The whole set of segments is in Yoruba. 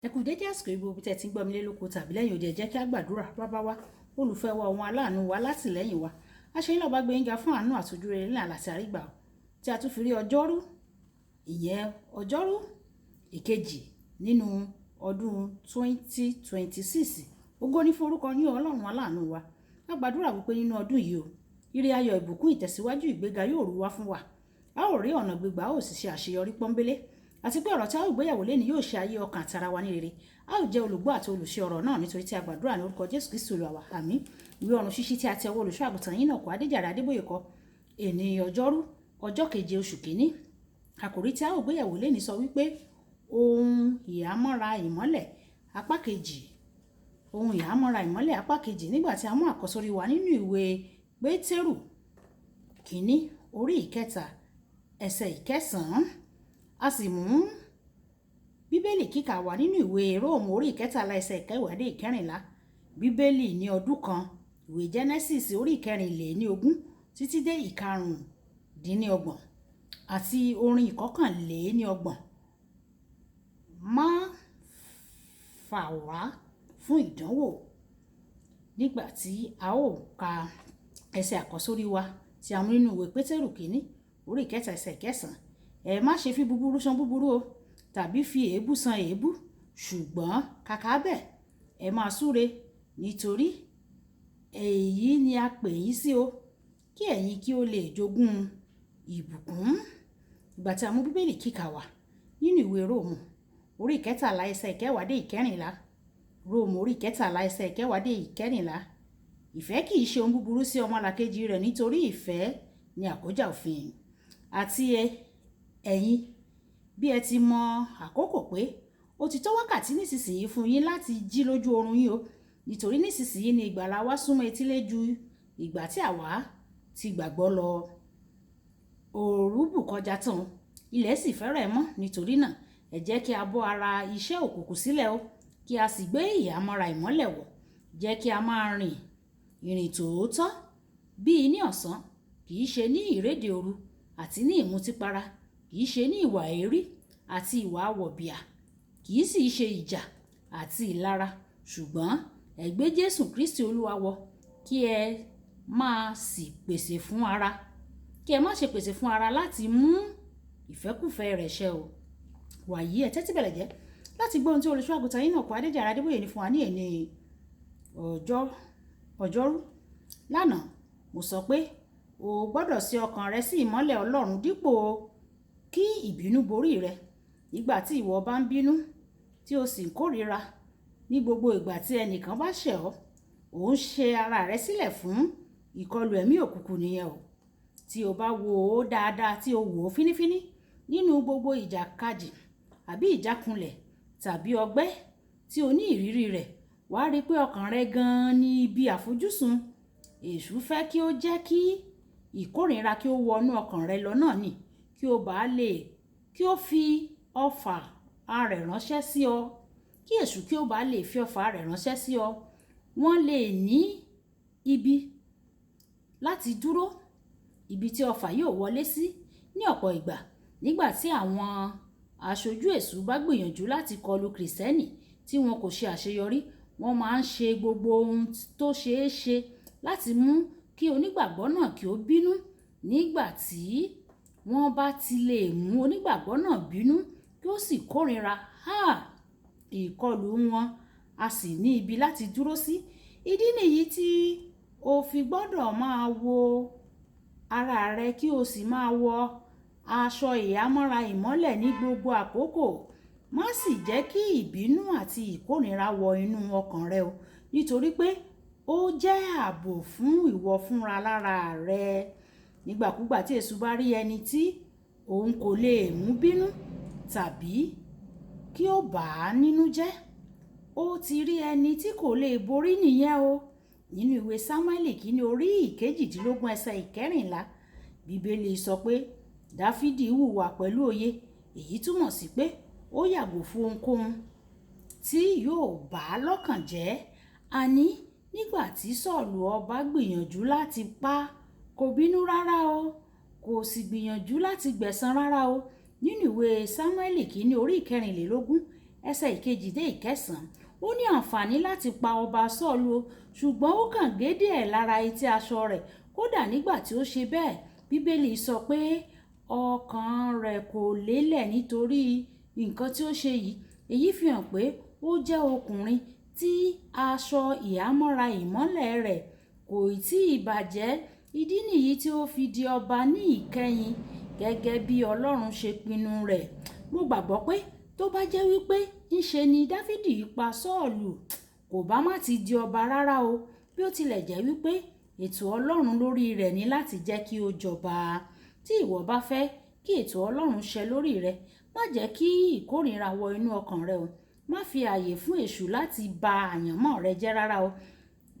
Ẹ kú dédé àsìkò yìí gbogbo tí ẹ ti ń gbọ́ mi lé lóko tàbí lẹ́yìn odi. Ẹ jẹ́ kí a gbàdúrà. Bàbá wa, olùfẹ́ wa, òun aláàánú wa, látìlẹ́yìn wa. A ṣe yín lọ́ba gbé yín ga fún àánú àtòjú rere ní àlàsì àrígbà tí a tún fi rí ọjọ́rú, ìyẹn ọjọ́rú ìkejì nínú ọdún 2026. Ògo ní fún orúkọ yín, Ọlọ́run aláàánú wa. A gbàdúrà wípé nínú ọdún yìí o, ire, ayọ̀, ìbùkún, ìtẹ̀síwájú, ìgbéga yóò rú wá fún wa. A ó rí ọ̀nà gbígbà, a ó sì ṣe àṣeyọrí pọ́nbélé, àti pé ọ̀rọ̀ tí a ó gbéyàwó lẹ́ni yóò ṣe ayé ọkàn àti ara wa ní rere. A ó jẹ́ olùgbọ́ àti olùṣe ọ̀rọ̀ náà, nítorí tí a gbàdúrà ní orúkọ Jésù Kristi Olúwa wa. Àmín. Ìwé ọ̀run ṣíṣí tí a ti ọwọ́ olùṣọ́ àgùntàn yín náà kọ́, Adéjàre Adébóyè kọ. Èní ọjọ́rú, ọjọ́ keje oṣù kìíní. Àkòrí tí a ó gbéyàwó lẹ́ni sọ wípé ohun ìhámọ́ra ìmọ́lẹ̀ apá kejì, ohun ìhámọ́ra ìmọ́lẹ̀ apá kejì, nígbà tí a mú àkọ́sórí wa nínú ìwé Pétérù kìíní, orí ìkẹta, ẹsẹ̀ ìkẹsàn-án. A sì mú Bíbélì kíkà wá nínú ìwé Róòmù, orí ìkẹtàlá, ẹsẹ̀ ìkẹwàá dé ìkẹrìnlá. Bíbélì ní ọdún kan, ìwé Genesis, orí ìkẹrìnléníogún títí dé ìkarùndínlọ́gbọ̀n, àti orin ìkọkànléníọgbọ̀n. Má fà wá fún ìdánwò. Nígbà tí a ó ka ẹsẹ̀ àkọ́sórí wa tí a mú nínú ìwé Pétérù kìíní, orí ìkẹta, ẹsẹ̀ ìkẹsàn-án: "Ẹ má ṣe fi búburú san búburú o, tàbí fi èébú san èébú, ṣùgbọ́n kàkà bẹ́ẹ̀, ẹ máa súre, nítorí èyí ni a pè yín sí o, kí ẹ̀yin kí ó lè jogún ìbùkún." Ìgbà tí a mú Bíbélì kíkà wá nínú ìwé Róòmù, orí ìkẹtàlá, ẹsẹ̀ ìkẹwàá dé ìkẹrìnlá. Róòmù, orí ìkẹtàlá, ẹsẹ̀ ìkẹwàá dé ìkẹrìnlá: "Ìfẹ́ kì í ṣe ohun búburú sí ọmọlàkejì rẹ̀, nítorí ìfẹ́ ni àkójá òfin. Àti ẹ̀yin, bí ẹ ti mọ àkókò pé ó ti tó wákàtí nísinsìnyí fún yín láti jí lójú oorun yín o, nítorí nísinsìnyí ni ìgbàlà wa súnmọ́ etílé ju ìgbà tí àwa ti gbàgbọ́ lọ. Òru bù kọjá tán, ilẹ̀ sì fẹ́rẹ̀ mọ́. Nítorí náà, ẹ jẹ́ kí a bọ́ ara iṣẹ́ òkùnkùn sílẹ̀ o, kí a sì gbé ìhámọ́ra ìmọ́lẹ̀ wọ̀. Jẹ́ kí a máa rìn ìrìn tòótọ́ bíi ní ọ̀sán, kì í ṣe ní ìréde òru àti ní ìmutípara, kì í ṣe ní ìwà èérí àti ìwà wọ̀bìà, kì í sì ṣe ìjà àti ìlara, ṣùgbọ́n ẹ gbé Jésù Kristi Olúwa wọ̀, kí ẹ má sì pèsè fún ara, kí ẹ má ṣe pèsè fún ara láti mú ìfẹ́kúfẹ̀ẹ́ rẹ̀ ṣẹ o." Wàyí, ẹ tẹ́tí bẹ̀lẹ̀ jẹ́ láti gbọ́ ohun tí olùṣọ́ àgùntàn yín náà kọ́, Adéjàre Adébóyè, ní fún wa ní èní ọjọ́ ọjọ́rú. Lánàá, mo sọ pé o gbọ́dọ̀ sí ọkàn rẹ sí ìmọ́lẹ̀ Ọlọ́run dípò kí ìbínú borí rẹ. Nígbà tí ìwọ bá ń bínú tí o sì ń kórìíra ní gbogbo ìgbà tí ẹnìkan bá ṣẹ̀ ọ́, ò ń ṣe ara rẹ sílẹ̀ fún ìkọlù ẹ̀mí òkùnkùn nìyẹn o. Tí o bá wò ó dáadáa, tí o wò ó fínífíní, nínú gbogbo ìjàkadì àbí ìjákulẹ̀ tàbí ọgbẹ́ tí o ní ìrírí rẹ̀, wàá rí pé ọkàn rẹ gan-an ní ibi àfojúsùn. Èṣù fẹ́ kí ó jẹ́ kí ìkórìíra kí ó wọnú ọkàn rẹ lọ náà ni, kí ó bá lè kí ó fi ọfà rẹ̀ ránṣẹ́ sí ọ. Kí èṣù kí ó bá lè fi ọfà rẹ̀ ránṣẹ́ sí ọ, wọ́n lè ní ibi láti dúró, ibi tí ọfà yóò wọlé sí. Ní ọ̀pọ̀ ìgbà, nígbà tí àwọn aṣojú èṣù bá gbìyànjú láti kọlu Kìrìsìtẹ́nì tí wọn kò ṣe àṣeyọrí, wọ́n máa ń ṣe gbogbo ohun tó ṣeé ṣe láti mú kí onígbàgbọ́ náà kí ó bínú. Nígbà tí wọ́n bá ti lè mú onígbàgbọ́ náà bínú kí ó sì kórìíra, ìkọlù wọn a sì ní ibi láti dúró sí. Ìdí nìyí tí o fi gbọ́dọ̀ máa wo ara rẹ, kí o sì máa wọ aṣọ ìhámọ́ra ìmọ́lẹ̀ ní gbogbo àkókò. Má sì jẹ́ kí ìbínú àti ìkórìíra wọ inú ọkàn rẹ o, nítorí pé ó jẹ́ ààbò fún ìwọ fúnra lára rẹ. Nígbàkúgbà tí èṣù bá rí ẹni tí òun kò lè mú bínú tàbí kí ó bà á nínú jẹ́, ó ti rí ẹni tí kò lè borí nìyẹn o. Nínú ìwé Sámúẹ́lì kìíní, orí ìkejìdínlógún, ẹsẹ̀ ìkẹrìnlá, Bíbélì sọ pé Dáfídì hùwà pẹ̀lú òye. Èyí túmọ̀ sí pé ó yàgò fún ohunkóhun tí yóò bà á lọ́kàn jẹ́. Àní nígbà tí Sọ́ọ̀lù ọba gbìyànjú láti pa á, kò bínú rárá o, kò sì gbìyànjú láti gbẹ̀san rárá o. Nínú ìwé Sámúẹ́lì kìíní, orí ìkẹrìnlélógún, ẹsẹ̀ ìkejì dé ìkẹsàn-án. Ó ní àǹfààní láti pa ọba Sọ́ọ̀lù o, ṣùgbọ́n ó kàn gé díẹ̀ lára etí aṣọ rẹ̀. Kódà nígbà tí ó ṣe bẹ́ẹ̀, Bíbélì sọ pé ọkàn rẹ̀ kò lélẹ̀ nítorí nǹkan tí ó ṣe yìí. Èyí fi hàn pé ó jẹ́ ọkùnrin tí aṣọ ìhámọ́ra ìmọ́lẹ̀ rẹ̀ kò tí ì bàjẹ́. Ìdí nìyí tí ó fi di ọba ní ìkẹyìn gẹ́gẹ́ bí Ọlọ́run ṣe pinnu rẹ̀. Mo gbàgbọ́ pé tó bá jẹ́ wípé ńṣe ni Dáfídì pa Sọ́ọ̀lù, kò bá má ti di ọba rárá o. Bí ó tilẹ̀ jẹ́ wípé ètò Ọlọ́run lórí rẹ̀ ní láti jẹ́ kí ó jọba. Tí ìwọ bá fẹ́ kí ètò Ọlọ́run ṣẹ lórí rẹ, má jẹ́ kí ìkórìíra wọ inú ọkàn rẹ o. Má fi ààyè fún èṣù láti ba àyànmọ́ rẹ jẹ́ rárá o.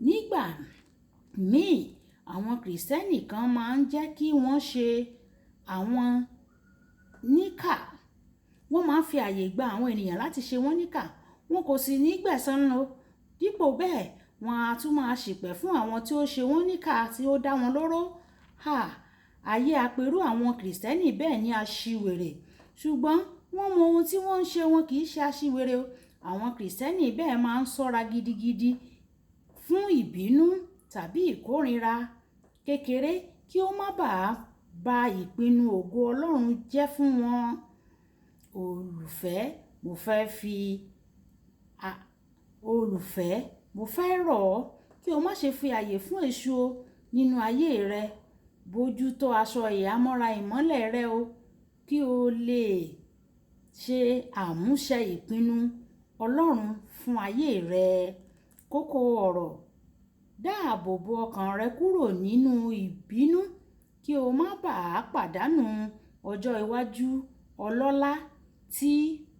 Nígbà míì, àwọn Kìrìsìtẹ́nì kan máa ń jẹ́ kí wọ́n ṣe àwọn níkà. Wọ́n máa ń fi ààyè gba àwọn ènìyàn láti ṣe wọ́n níkà. Wọn kò sì ní gbẹ̀san o. Dípò bẹ́ẹ̀, wọ́n á tún máa ṣìpẹ̀ fún àwọn tí ó ṣe wọ́n níkà tí ó dá wọn lóró. Ha! Ayé àpérò àwọn Kìrìsìtẹ́nì bẹ́ẹ̀ ni aṣiwèrè. Ṣùgbọ́n wọ́n mọ ohun tí wọ́n ń ṣe, wọn kì í ṣe aṣiwèrè o. Àwọn Kìrìsìtẹ́nì bẹ́ẹ̀ máa ń ṣọ́ra gidigidi fún ìbínú tàbí ìkórìíra kékeré kí ó má bàa ba ìpinnu ògo Ọlọ́run jẹ́ fún wọn. Olùfẹ́, mo fẹ́ fi a- olùfẹ́, mo fẹ́ rọ̀ ọ́ kí o má ṣe fi ààyè fún èṣù o nínú ayé rẹ. Bójútó aṣọ ìhámọ́ra ìmọ́lẹ̀ rẹ o kí o lè ṣe àmúṣẹ ìpinnu Ọlọ́run fún ayé rẹ. Kókó ọ̀rọ̀: dáàbò bo ọkàn rẹ kúrò nínú ìbínú kí o má bàa pàdánù ọjọ́ iwájú ọlọ́lá tí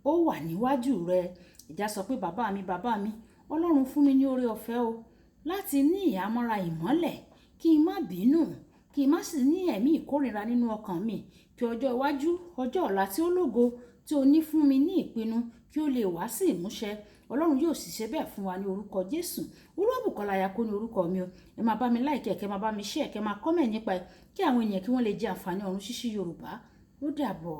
ó wà níwájú rẹ. Ìjà sọ pé bàbá mi, bàbá mi, Ọlọ́run fún mi ní oore ọ̀fẹ́ o láti ní ìhámọ́ra ìmọ́lẹ̀, kí n má bínú, kí n má sì ní ẹ̀mí ìkórìíra nínú ọkàn mi, kí ọjọ́ iwájú, ọjọ́ ọ̀la tí ó lógo tí o ní fún mi ní ìpinnu kí ó lè wá sí ìmúṣẹ. Ọlọ́run yóò sì ṣe bẹ́ẹ̀ fún wa ní orúkọ Jésù. Olúwabùkọ́lá Ayako ní orúkọ mi o. Ẹ máa bá mi like, kẹ́ máa bá mi share, kẹ́ máa comment nípa ẹ̀ kí àwọn ènìyàn kí wọ́n lè jẹ àǹfààní ọ̀run ṣíṣí Yorùbá. Ó dàbọ̀.